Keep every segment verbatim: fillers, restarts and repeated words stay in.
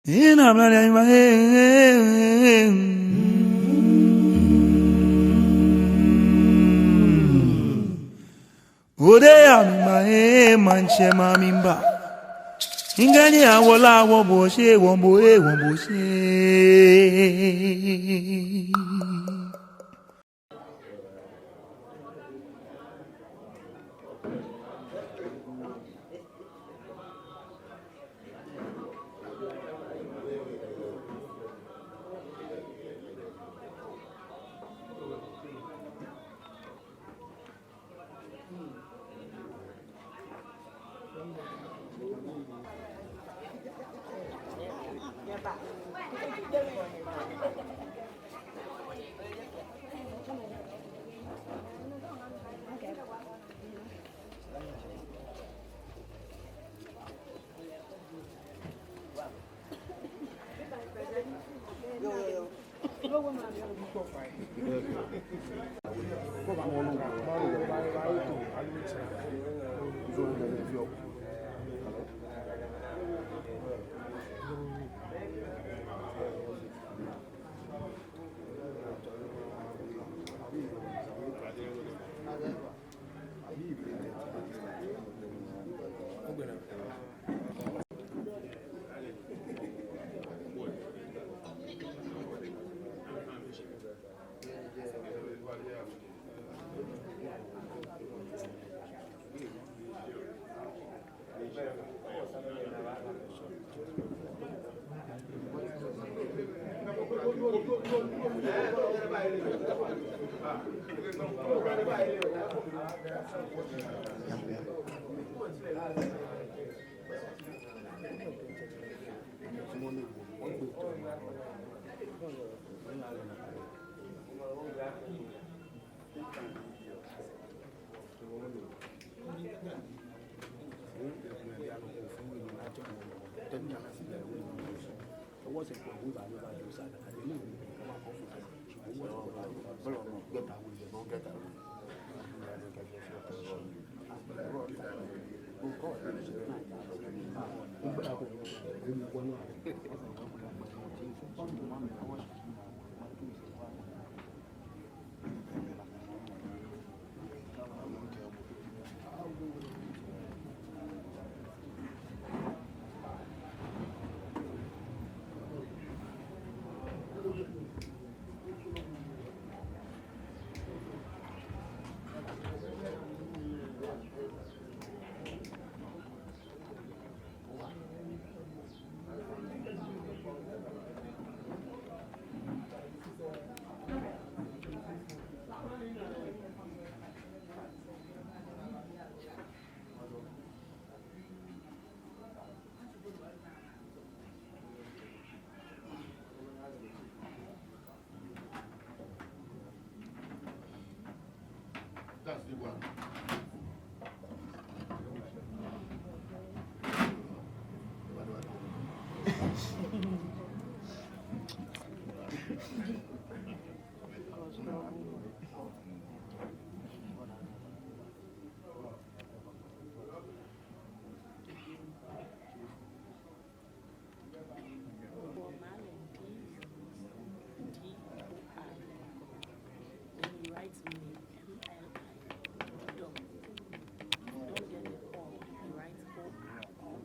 Ina mla ya ima, eh, eh, eh, eh. Ode ya mi ma, eh, maŋtsɛ ma mi ba. Ŋkɛɛ ni awo lɛ awo bo shi, wo bo, eh, wo bo shi. That's the one. For Mali, P D O R. Then you write Mili, M L I. Dom. If you don't get the O, you write O R O.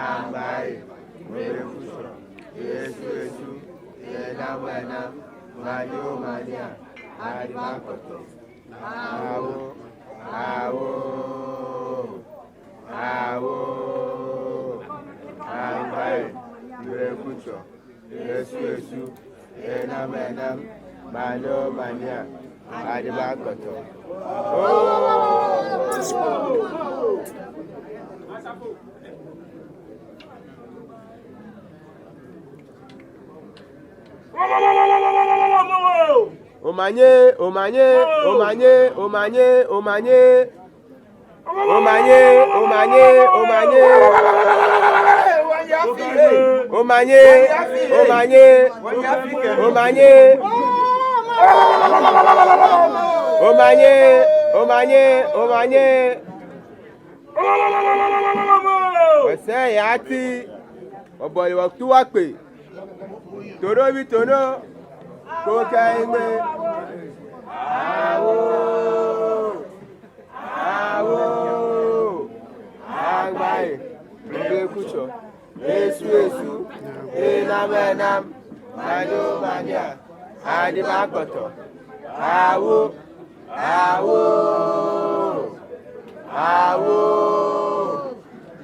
Amai, mrekutsɔ, Yesu, Yesu, enamɔ, enamɔ, manyɛ, manyɛ, adiba kɔtɔ. Awo, awo, awo, amai, mrekutsɔ, Yesu, Yesu, enamɔ, enamɔ, manyɛ, manyɛ, adiba kɔtɔ. Omanye, omanye, omanye, omanye, omanye. Omanye, omanye, omanye. Omanye, omanye, omanye. Omanye, omanye, omanye. Wɔsɛɛ yɛ ati, wɔbɔle wɔtu wɔkpe. Toro bi tono, ko kɛ iŋmɛ. Awo, awo, amai, mrekutsɔ, Yesu, Yesu, enamɔ, enamɔ, manyɛ, manyɛ, adiba kɔtɔ. Awo, awo, awo,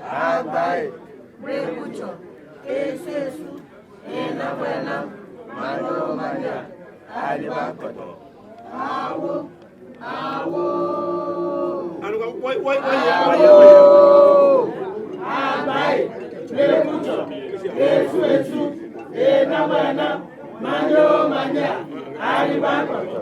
amai, mrekutsɔ, Yesu, Yesu, enamɔ, enamɔ, manyɛ, manyɛ, adiba kɔtɔ. Awo, awo. Awo, amai, mrekutsɔ, Yesu, Yesu, enamɔ, enamɔ, manyɛ, manyɛ, adiba kɔtɔ.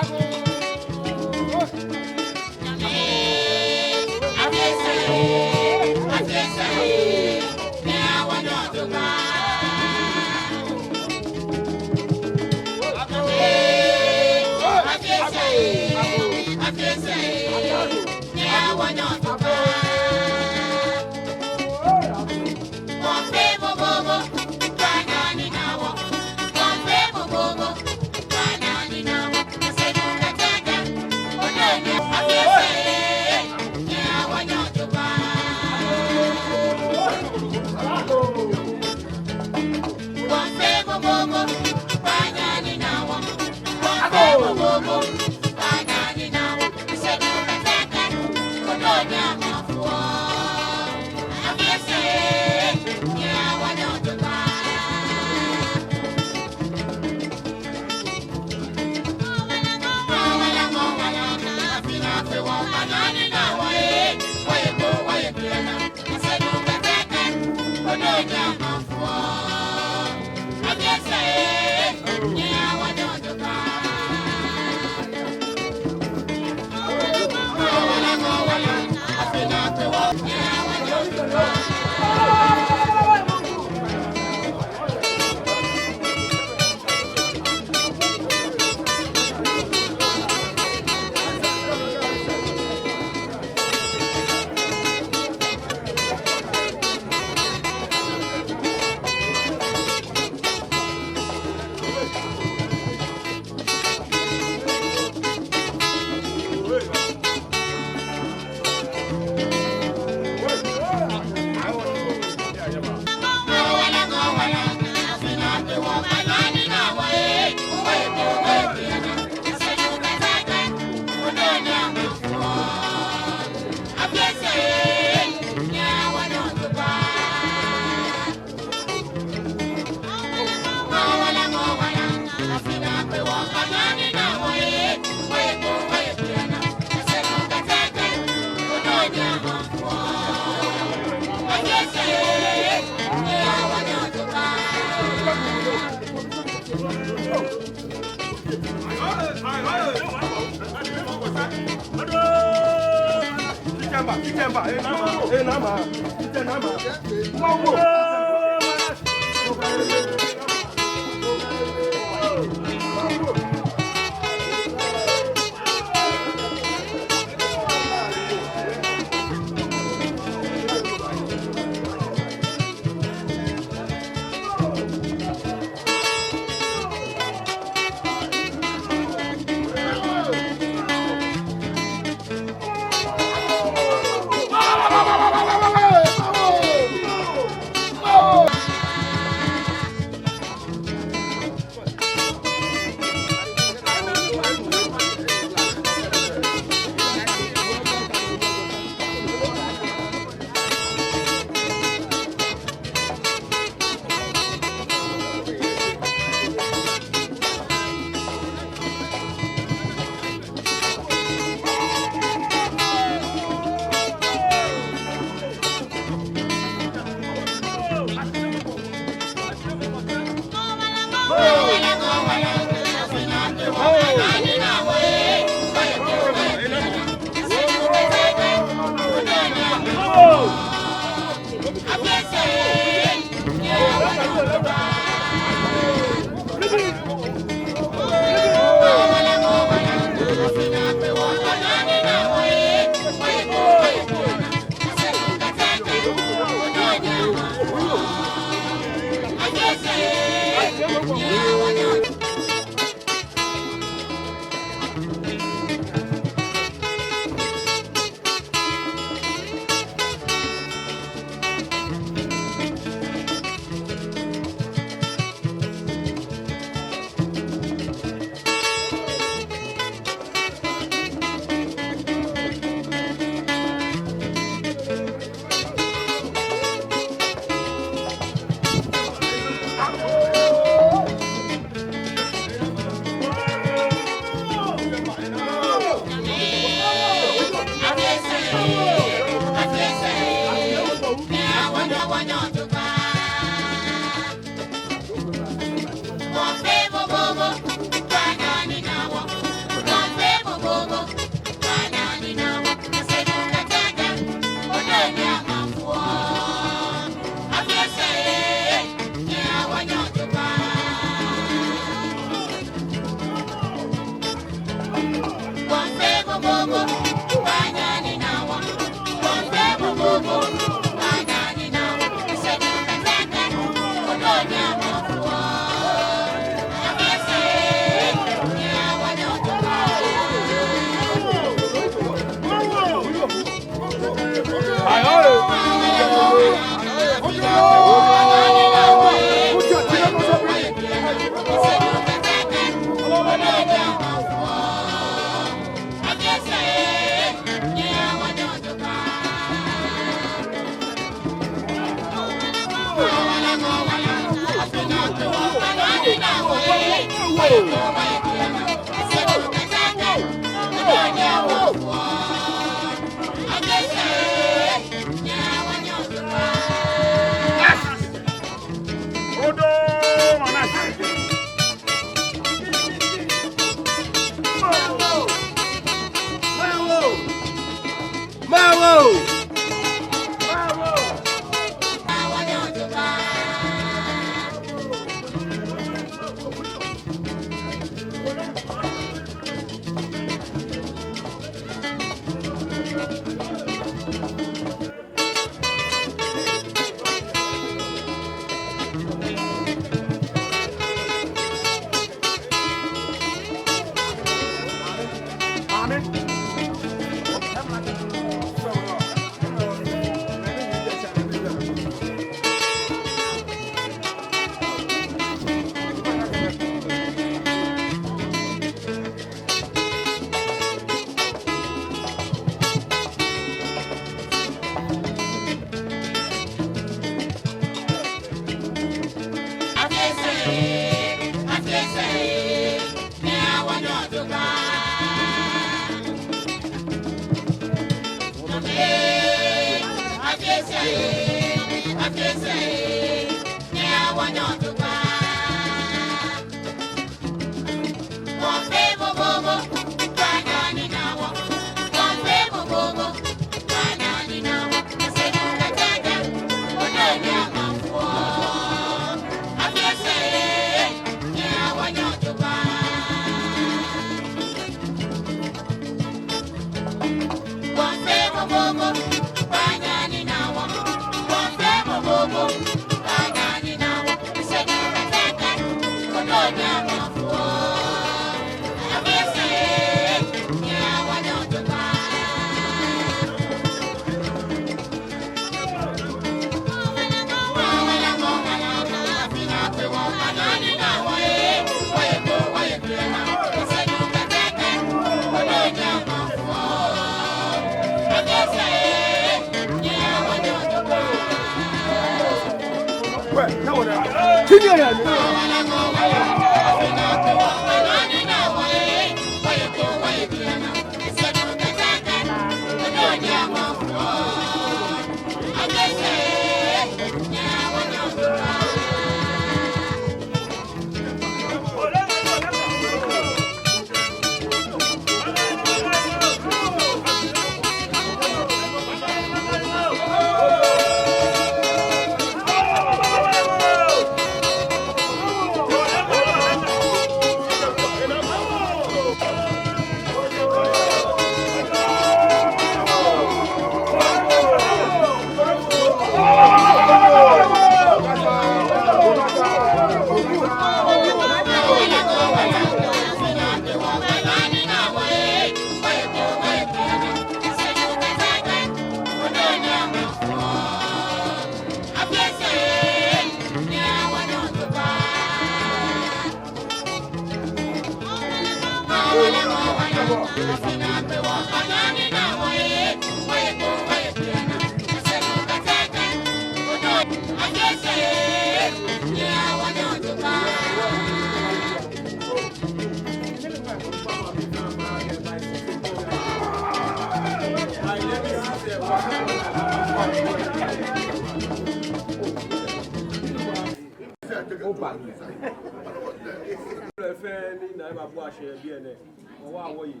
Fɛɛ ni na eba bua shi yɛ biɛ nɛɛ, wɔwa wɔyi,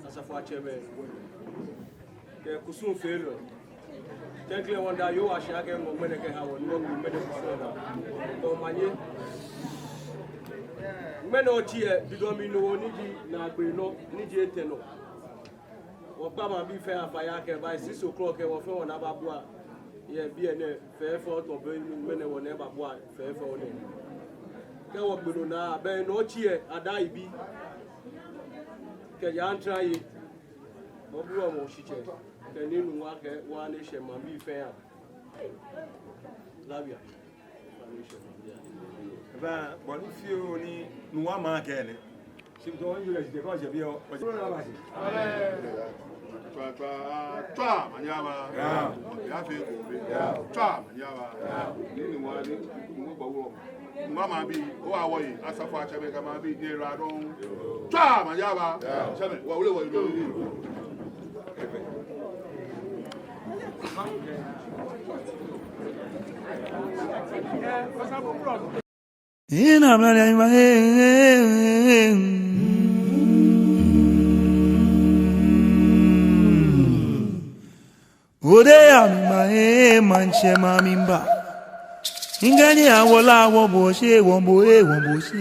asafoiatsɛmɛi kɛ kusumfeelɔi. Tɛŋklɛ wɔmiida Yehowa shi akɛ eŋɔ ŋmɛnɛ kɛha wɔ ni wɔkpe ŋmɛnɛ kusum naa. Omanye. Ŋmɛnɛ otsi yɛ Bidɔmmi nɔ ni ji naagbee nɔ ni ji etɛ nɔ. Wɔkpa maŋbii fɛɛ afai akɛ by six o'clock lɛ wɔfɛɛ wɔnaa ababua yɛ biɛ nɛɛ fɛfɛo, tamɔ bɔ ni ŋmɛnɛ wɔnaa ebabua fɛfɛo nɛɛ. Kɛ wɔgbe nɔ naa, be ni otsi yɛ Ada Ibi kɛjɛ Antraye, wɔbuɔ mɔ shitsɛ kɛ ni nu wa kɛ wa ni shɛ maŋbii fɛɛ a. Labia. Ba, bɔ ni fioo ni nu wa ma kɛ nɛ. Shi tɔ ni yɔɔ shi tɛ kɔ jɛ biɛ o. Tswa, tswa, tswa, manyaba. Ya. Ya fee ko fee. Ya. Tswa, manyaba. Ya. Ni nu wa ni, nu wa ba wɔ. Ŋmaa maŋbii, owa wɔyi, asafoatsɛmɛi kɛ maŋbii, nyɛyiwaladɔŋŋ. Tswa, maŋ ni aba. Tsɛmɛi, wɔwule wɔyi. Ina mla ya ima, eh, eh, eh, eh. Ode ya mima, eh, maŋtsɛ ma mimba. Ingani awola wo bo she, wo bo, eh, wo bo she.